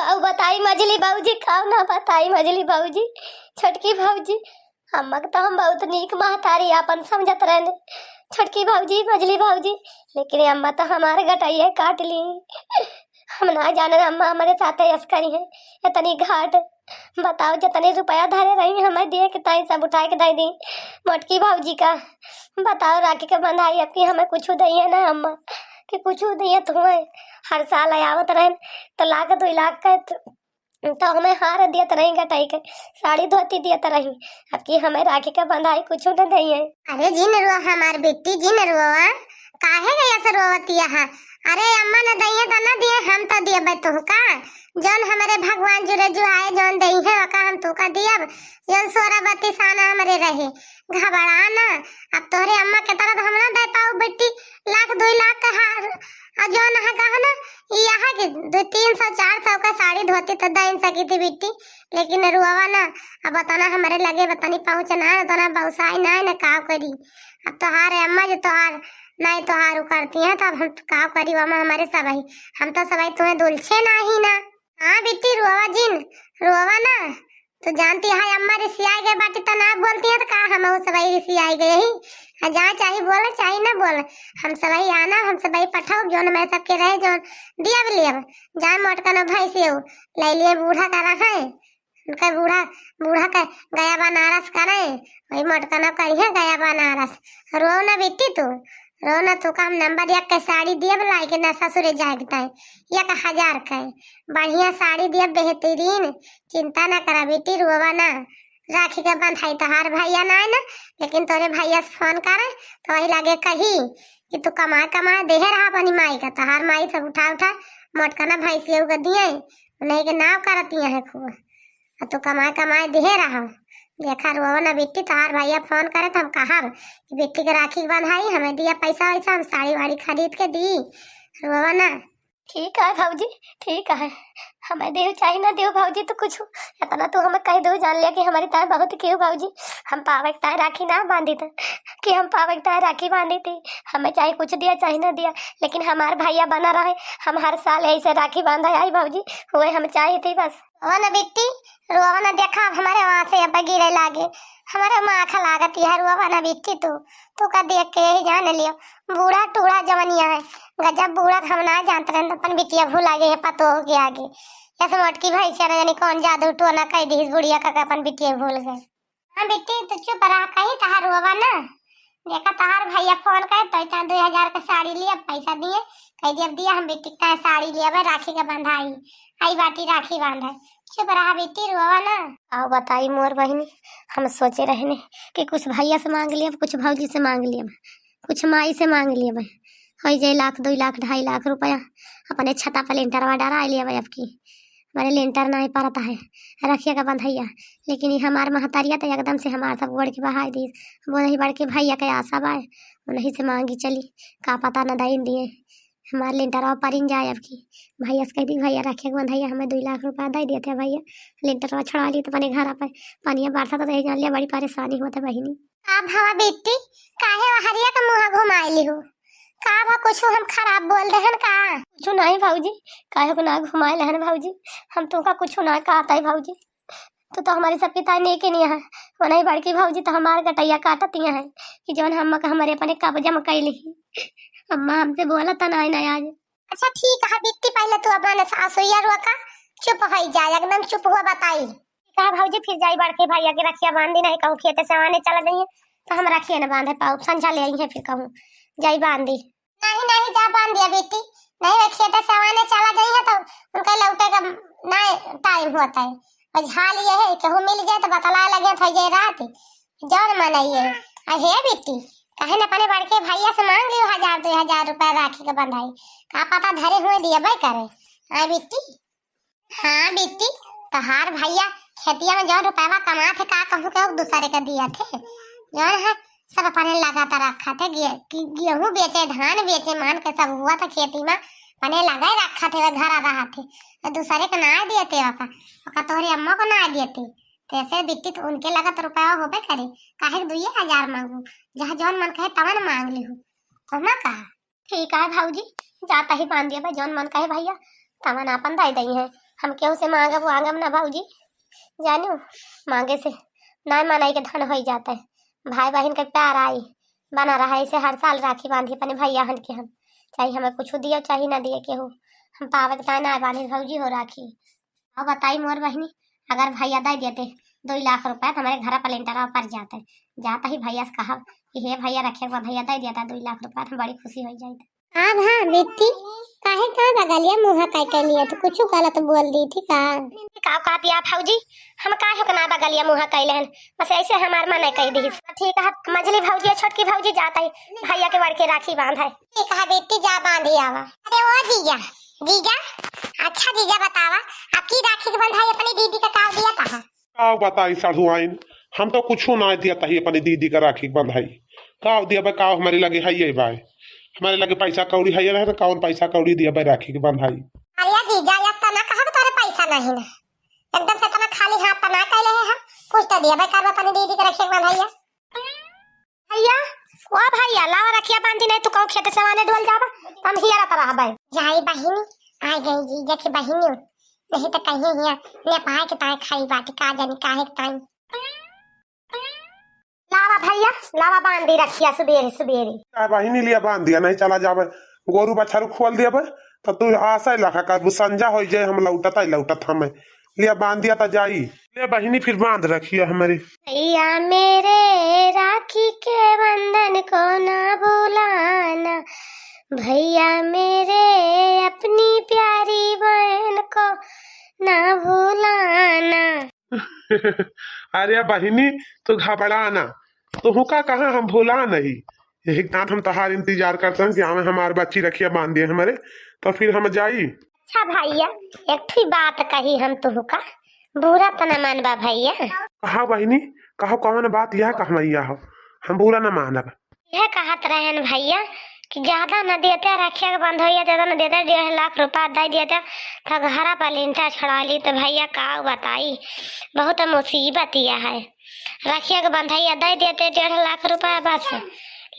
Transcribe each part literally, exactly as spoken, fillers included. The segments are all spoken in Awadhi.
अउ बताई मझली भौजी, का ना बताई मझली भौजी, छोटकी भौजी, अम्मा के तो हम बहुत नीक महतारी आपन समझत रहने, छोटकी भौजी, मझली भौजी, लेकिन अम्मा तो हमारे गटइया काट ली। हम ना जाने अम्मा हमरे साथे ऐस करिहैं, इतनी घाट। बताओ, जितने रुपया धरे रही हमें दिए के ताई सब उठाए के दे दी मोटकी भौजी का। बताओ, राखी के बंधाई अब की हमें कुछ दइहैं ना अम्मा, कि कुछ दइहैं तुम्हें। हर साल आवत रहन तो लाख दुई लाख का तो, तो हमें हार दियत रही, गटाई के साड़ी धोती दियत रही। अब की हमें राखी के बंधाई कुछ न दइहैं। अरे जिन रुआ हमार बिट्टी, जिन रुआ, काहे गया से रोवतिया है? अरे अम्मा न दइहैं त न दिए, हम तो दियबे तुहका। जौन हमरे भगवान जुरे जुआए, जौन दइहैं ओका हम तुका दियब। जौन सोरा बत्तीस आना हमरे रहे, घबरा ना। अब तोहरे अम्मा के तरह तो हम ना दे पाऊ बिट्टी, लाख दुई लाख का हार, और जौन है गहना, ई यहाँ के दो तीन सौ चार सौ का साड़ी धोती तो दे सकी थी बिट्टी, लेकिन रुआवा ना। अब उतना हमरे लगे बतनी पहुँच ना, उतना बौसाई ना, ना का करी। अब तोहार अम्मा जो तोहार, नहीं तोहार उ करती हैं, तो अब हम का करी, अम्मा हमरे सबही, हम तो सबही तुम्हें दुलछे नाही ना। हाँ बिट्टी, रोवा जिन, रोवा ना। तू जानती है अम्मा रिसियाई गए बाटी त ना बोलती है, तो का हम सबही रिसियाई गए ही? आ जहाँ चाही बोले, चाही ना बोले, हम सबही आना, हम सबही पठाओ, जौन मैं सबके रहे, जौन दिया भी लियब। जाए मोटका ना भैंस ये ले लिए बूढ़ा का रहा है, उनका बूढ़ा, बूढ़ा का गया बनारस का नहीं, वही मोटका ना करिए गया बनारस। रो ना बिट्टी तू, रो ना, तुका हम नंबर एक के साड़ी दियब लाई के ना ससुरे जाए के ताई, एक हजार के बढ़िया साड़ी दियब बेहतरीन। चिंता ना करा बेटी, रोवा ना। राखी के बंधाई तोहार भैया ना आए ना, लेकिन तोरे भैया से फोन करे तो वही लागे कही कि तू कमाए कमाए देहे रहा अपनी माई का, तोहार माई सब उठा उठा मोटका ना भैंसिया के दिए, उन्हीं के नाव करती है खूब। आ तू कमाए कमाए दिहे रहा। देखा रोवा ना बिट्टी, तोहार भैया फोन करे तो हम कहब कि बिट्टी के राखी के बंधाई, हमें दिया पैसा वैसा, हम साड़ी वाड़ी खरीद के दी। रोवा ना। ठीक है भौजी, ठीक है, हमें देव चाही ना देव भौजी, तू कुछ इतना तू हमें कह दो, जान लिया कि हमारी तार बहुत केहू भौजी, हम पावे के तार राखी ना बांधी थे, कि हम पावे के तार राखी बांधी थी। हमें चाहे कुछ दिया चाहे ना दिया, लेकिन हमार भैया बना रहे, हम हर साल ऐसे राखी बांधा आई भौजी, हुए हम चाहे थी बस। रोवा ना बिट्टी, रोवा ना, देखा अब हमारे वहाँ से अब गिरे लागे, हमारे माँ आँख लागत है, रोवा ना बिट्टी तू, तू का देख के यही जान लियो, बूढ़ा टूढ़ा जवनिया है, गजब बूढ़ा के हम ना जानत रहन, अपन बिटिया भुला गई है पतोह के आगे। यस मोटकी भैंसिया ना जानी कौन जादू टोना कह दी इस बुढ़िया का, का अपन बिटिया भूल गए। हाँ बिट्टी, तू चुप रहा, कहीं तहार रोवा ना। देखा तहार भैया फोन करे तो इतना दो हजार का साड़ी लिया, पैसा दिए, कह दिया, अब दिया हम बिट्टी का साड़ी लिया भाई, राखी का बंधाई, आई बाटी राखी बांधे। चुप रहा बिट्टी, रोवा ना। आओ बताई मोर बहिनी, हम सोचे रहने कि कुछ भैया से मांग लिया, कुछ भौजी से मांग लिया, कुछ माई से मांग लिया भाई। हो जाए लाख, दो लाख, ढाई लाख रुपया, अपने छता पर लेंटरवा डरा लिया भाई। अब की हमारे लेंटर नहीं परता है, रखिया का बंधैया, लेकिन ये हमार महतरिया तो एकदम से हमार सब गोड़ के बहाई दी। वो नहीं बड़के भैया के आशा बाय, उन्हीं से मांगी चली, का पता न दाइन दिए हमार लेंटरवा परिन जाए। अब की भैया से कह दी, भैया रखिया के बंधैया हमें दो लाख रुपया दे दिए थे भैया, लेंटरवा छुड़ा लिए तो अपने घर पर पनिया बरसा तो रह जान लिया, बड़ी परेशानी होता बहिनी। का भवा बिट्टी, काहे वहरिया के मुँह घुमाइली हो? का भा कुछ हम खराब बोल देहन का? कुछ नहीं भौजी, काहे को ना घुमाए लहन भौजी, हम तुमका कुछ ना कहता है भौजी। तू तो हमारी सबकी ताई नेके नहीं है, वो नहीं बड़की भौजी तो हमार गटैया काटत ही है कि जौन हम हमारे अपने कब्जा में कैली। अम्मा हमसे बोला था ना, ना आज। अच्छा ठीक है बिट्टी, पहले तू अपने सासुया रोका, चुप हो जाए, एकदम चुप हुआ बताई। का भौजी फिर जाई बड़के भैया के रखिया बांधी, नहीं कहूँ खेते से आने चला जाइए तो हम रखिए न बांधे पाऊ, संझा ले आई है फिर कहूँ जाई बांधी। नहीं नहीं जा बांध दिया बेटी, नहीं वो खेते से आने चला जाइए तो उनका लौटे का ना टाइम होता है। बस हाल ये है केहू मिल जाए तो बतला लगे तो ये रात जौन मन ये। आ हे बेटी, कहे न अपने बड़के भैया से मांग लियो हजार दो हजार रुपया राखी के बंधाई, का पता धरे हुए दिए भाई करे। हाँ बेटी। हाँ बिट्टी, तोहार भैया खेतिया में जौन रुपया कमात है, का कहूँ के दूसरे के दिया थे, जौन है सब अपने लगातार रखा थे, गे-, कि गेहूँ बेचे, धान बेचे, मान के सब हुआ था खेती में, अपने लगा ही रखा थे, घर आ रहा थे, तो दूसरे के ना दिए थे, ओका, ओका तोहरे अम्मा को ना दिए थे, तो ऐसे बिट्टी तो उनके लगत रुपया होबे करे, काहे के दुइये हजार मांगू, जहाँ जौन मन कहे तवन मांग लिहू, ओमा कहा। ठीक है भौजी, जाता ही बांध दिया भाई, जौन मन कहे भैया, तवन आपन दे दई है। हम केहू से मांगब वांगब ना भौजी, जानू, मांगे से नाय मनई के धन होई जात है। भाई बहिन के प्यार आई बना रहा, ऐसे हर साल राखी बांधी अपने भैया हन के हम, चाहे हमें कुछ दियो चाहे ना दिए केहू, हम पावे के ताय ना बांधी भौजी हो राखी। अब बताई मोर बहिनी, अगर भैया दे देते दो लाख रुपया तो हमारे घर पर लेंटरा पर जाते, जाता ही भैया से कहब कि हे भैया रखे बा, भैया दे देता दो लाख रुपया तो हम बड़ी खुशी हो जाती। हाँ, हाँ, बिट्टी, काहे का बगलिया मुँह कइ के लिए? तू कुछ गलत बोल दी थी का? का कहती आप भौजी? हम काहे के ना बगलिया मुँह कइले हन? बस ऐसे हमार मन कह दी। ठीक है, मझली भौजी, छोटकी भौजी जाता है, भैया के बड़के राखी बांध है। ठीक है बिट्टी, जा बांधी आवा। अरे ओ जीजा, जीजा, अच्छा जीजा बतावा, अब की राखी के बंधाई अपनी दीदी का का दिया था? का बताई सढ़ुआइन, हम तो कुछो ना दिया तही अपनी दीदी का राखी के बंधाई। का दिया बे, का हमारे लगे है ये बाय? हमारे लगे पैसा कौड़ी है रहे तो कौन पैसा कौड़ी दिया बे राखी के बंधाई? अरे जीजा, ये तो ना कहा कि तोरे पैसा नहीं ना, एकदम से इतना खाली हाथ तो ना कहले है हम। कुछ तो दिया बे करवा अपनी दीदी के राखी के बंधाई है। भैया, ओ भैया, लावा रखिया बांधी, नहीं तू कहू खेत से वाने डोल जाबा, हम हियरत रहबे। जाई बहिनी, आ गई जीजा की बहिनी, नहीं तो कहीं हिया नेपाल के ताए खाई बाटी का जानी काहे के ताई। लावा भैया, लावा बांधी रखिया सुबेरे सुबेरे। आ बहिनी लिया बांध दिया, नहीं चला जाबे, गोरू बछरू खोल दिया बे, तो तू आशा लखा करबू, संझा हो जाए हम लौटत आई, लौटत हमें लिया बांध दिया तो जाई। ले बहिनी फिर बांध रखिया हमारे। भैया मेरे राखी के बंधन को ना भुलाना, भैया मेरे अपनी प्यारी बहन को ना भुलाना। अरे बहिनी, तू घबरा ना, तुहका कहाँ हम भुला नहीं। यही नाथ हम तहार इंतजार करते हैं कि हमें हमार बच्ची रखिया बांध दिए हमारे, तो फिर हम जाई। अच्छा भैया, एक ठो बात कही हम तुहका, बुरा त न मानबा भैया। कहा बहिनी, कहो कौन बात, यह कहवैया हो, हम बुरा न मानब। यह कहत रहन भैया कि ज्यादा न देते रखिया के बंधोइया, ज्यादा न देते, डेढ़ लाख रुपया दे देते तो घरा पर लिंटर छड़ा ली। तो भैया का बताई, बहुत मुसीबत यह है। रखिया के बंधैया दे देते डेढ़ लाख रुपया बस,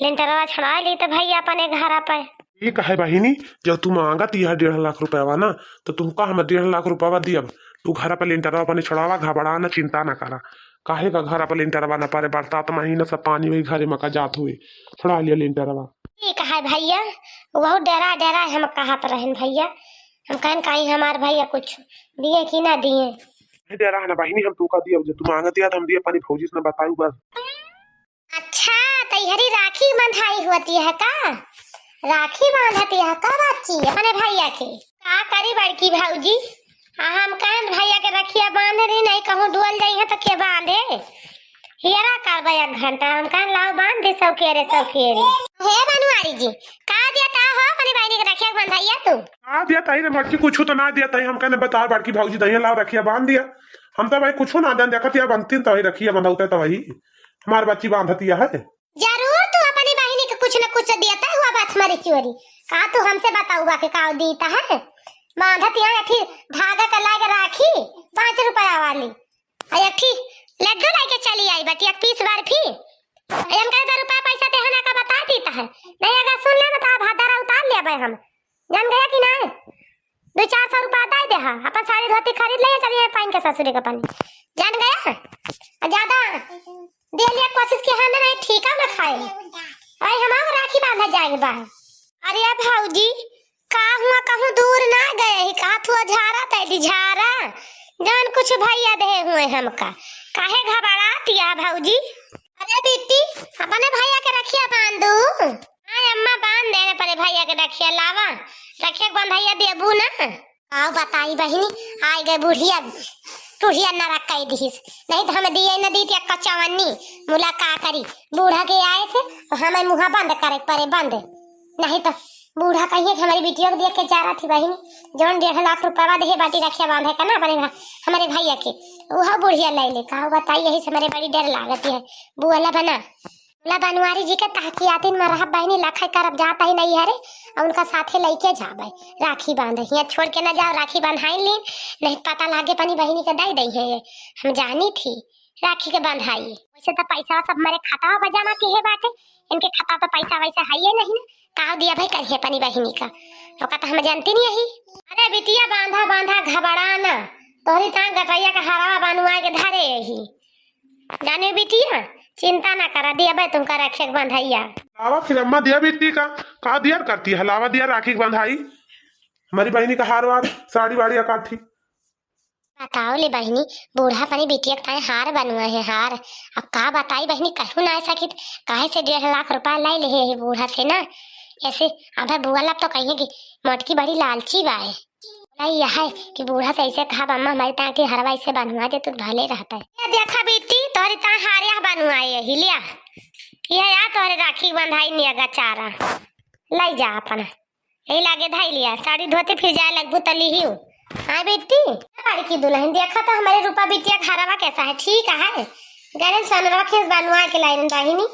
लिंटरवा छड़ा ली तो भैया अपने घरा पे। ये कहे बहिनी, जब तू मांगत यह डेढ़ लाख रुपया ना, तो तुमका हम डेढ़ लाख रुपया दियब। तू घरा पे लिंटरवा अपने छड़ावा, घबरा ना, चिंता ना करा। काहे का घरा पे लिंटरवा ना परे, बरसात महीना सब पानी वही घरे में का जात हुए, छड़ा लिया लिंटरवा। ठीक है भैया, वहू डेरा डेरा हम कहत रहन भैया, हम कहन कहीं हमार भैया कुछ दिए कि ना दिए। नहीं डेरा ना बहिनी, हम तू का दिया, जो तू मांगत याद हम दिए अपनी भौजी से ना बताऊ बस। अच्छा, तैहरी राखी बंधाई होती है का? राखी बांधती है का बच्ची अपने भैया के? का करी बड़की भौजी, आ हम कहन भैया के रखिया बांध दी, नहीं कहूँ डोल जाई है तो के बांधे? हियरा करबे एक घंटा, हम कहन लाओ बांध दी सौकेरे सौकेरे। हे बनवारी जी, का देता हो अपनी बहिनी के रखिया के बंधैया तू? का देता ही रे बड़की, कुछ तो ना देता ही, हम कहने बता बड़की भौजी दहिया लाओ रखिया बांध दिया। हम तो भाई कुछ ना देन, देखत या बनती तो वही रखिया बंधौते तो वही हमार बच्ची बांधतिया है। जरूर तू अपनी बहिनी के कुछ न कुछ देता हुआ बात हमारी चोरी। का तू हमसे बताऊबा के का दीता है? बांधतिया है, फिर धागा के लाग राखी पाँच रुपया वाली, और एक ठी लड्डू लेके चली आई बटी एक पीस बर्फी। और इनका इधर रुपया पैसा देहना का बता दीता है, नहीं अगर सुन लेना तो आप हदरा उतार लेबे हम, जान गया कि नहीं? दो चार सौ रुपया दे दे, हाँ, अपन साड़ी धोती खरीद ले, चलिए पहन के ससुरी के पानी, जान गया? और ज्यादा दे लिया कोशिश की, हाँ ना, नहीं, ठीक है ना खाए। अरे हम राखी बांधा जाए बा। अरे भौजी, का हुआ, कहूँ दूर ना गए ही का? थुआ झारा तैली झारा, जौन कुछ भैया दे हुए हमका, काहे घबरातिया भौजी? अरे बिट्टी, अपने भैया के रखिया बांधू। हाँ अम्मा, बांध देने पड़े भैया के रखिया, लावा रखिया के बंधैया देबू ना। आओ बताई बहिनी, आइ गए बुढ़िया, बुढ़िया नरक कइ दिहिस, नहीं तो हम दिए न दीत एक चवन्नी। मुला का करी, बूढ़ा के आए थे, हमें मुँह बंद करे पड़े, बंद। नहीं तो बूढ़ा कहिए कि हमारी बिटिया के देख के जा रहा थी बहिनी, जौन डेढ़ लाख रुपया देहे बाटी रखिया बांधे का ना अपने भा-, हमारे भैया के, वह बुढ़िया ले ले। का बताई, यही से हमारे बड़ी डर लागत है। बुअला बना, ला बनवारी जी के तहकियातिन में रहब बहिनी, लखई करब जात ही नहीं हरे, और उनका साथे लइके जाबे राखी बांधे। हियाँ छोड़ के ना जाओ, राखी बंधाई ली, नहीं पता लागे अपनी बहिनी के दई दई है, हम जानी थी राखी के बंधाई। वैसे तो पैसा सब हमारे खाता में जमा किहे बाटे, इनके खाता तो पैसा वैसा है ही नहीं ना, काव दिया भाई करिहे अपनी बहिनी का, ओका तो हम जानती नहीं यही। अरे बिटिया, बांधा बांधा घबरा ना, तोहरी तान गटैया के हरवा बनवाए के धरे यही। जाने बिटिया, चिंता ना करा, दिया भाई तुमका रखे के बंधैया। लावा फिर अम्मा दिया बिट्टी का, का दिया करती है, लावा दिया राखी के बंधाई। हमारी बहिनी का हार वार, साड़ी वाड़ी अकाठी। बताओ ले बहिनी, बूढ़ा अपनी बिटिया के ताई हार बनवा है, हार। अब का बताई बहिनी, कहू ना सकित, काहे से डेढ़ लाख रुपया लाई ले है बूढ़ा से ना। ऐसे अब बुआ लब तो कहिए कि मोटकी बड़ी लालची बा है। बोला यह है कि बूढ़ा से ऐसे कहा, "अम्मा, हमारी ताई के हरवा ऐसे बनवा दे, तू भले रहता है।" ये देखा बेटी, तोहरी ताई हार यह बनवाए यही लिया। यह या तोहरे राखी बंधाई नियगा चारा। लाई जा अपना। यही लागे धाई लिया, साड़ी धोती फिर जाए लगबू त लिहियो। हाँ बेटी, बड़की दुल्हन देखा तो हमारे रूपा बिटिया के हरवा कैसा है, ठीक है। गरम सोनवा खेस बनवा के लाइन बहिनी,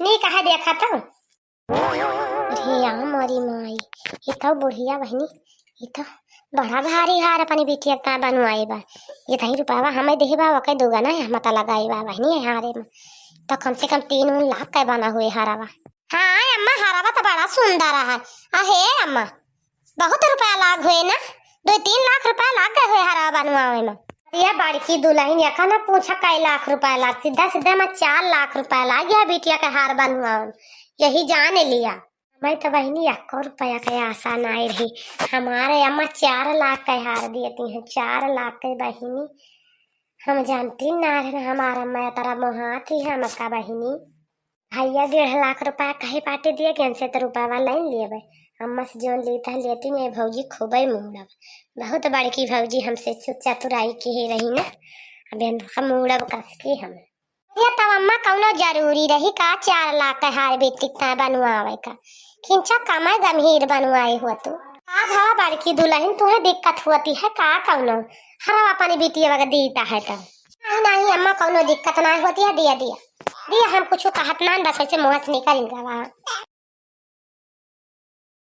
नी कहा देखा तो। अरे या मोरी माई, ये तो बुढ़िया बहिनी, ये तो बड़ा भारी हार अपनी बिटिया का बनवाए बा। ये तही रुपया हमें देहे बा, ओके दुगना है, हम त लगाए बा बहिनी, ये हारे में तो कम से कम तीन उन लाख का बना हुए हारवा। हाँ अम्मा, हारवा तो बड़ा सुंदर है। अहे अम्मा, बहुत रुपया लाग हुए ना, दो तीन लाख रुपया लाग गए हुए हारवा बनवावे में। ये बड़की दुल्हन, यका ना पूछा कई लाख रुपया लाग, सीधा सीधा में चार लाख रुपया लाग गया बिटिया के हार बनवावे में, यही जान लिया। मैं तो बहिनी एको रुपया के आशा नाई रही, हमारे अम्मा चार लाख के हार देती हैं, चार लाख के बहिनी। हम जानती ना रहे हमारा अम्मा तरह मोहाती है हमका बहिनी। भैया डेढ़ लाख रुपया कहे पाटे दिए कि हमसे तो रुपया लाइन लिए बे। अम्मा से जोन लेता है लेती नहीं, भौजी खूबे मूड़ब। बहुत बड़की भौजी हमसे चु-, चतुराई की ही रही ना। अब इनका मूड़ब कस की हम। ये तब अम्मा कौनो जरूरी रही का चार लाख के हार बेटी का बनवावे का? खिंचा कमाई गंभीर बनवाए हुआ तू। का भवा बड़की दुल्हन, तुहे दिक्कत होती है का कौनो? हरवा अपनी बिटिया के दीता है तब। नहीं, नहीं अम्मा, कौनो दिक्कत ना होती है, दिया, दिया। दिया, हम कुछ कहत ना, बस ऐसे मुँह से निकल गवा।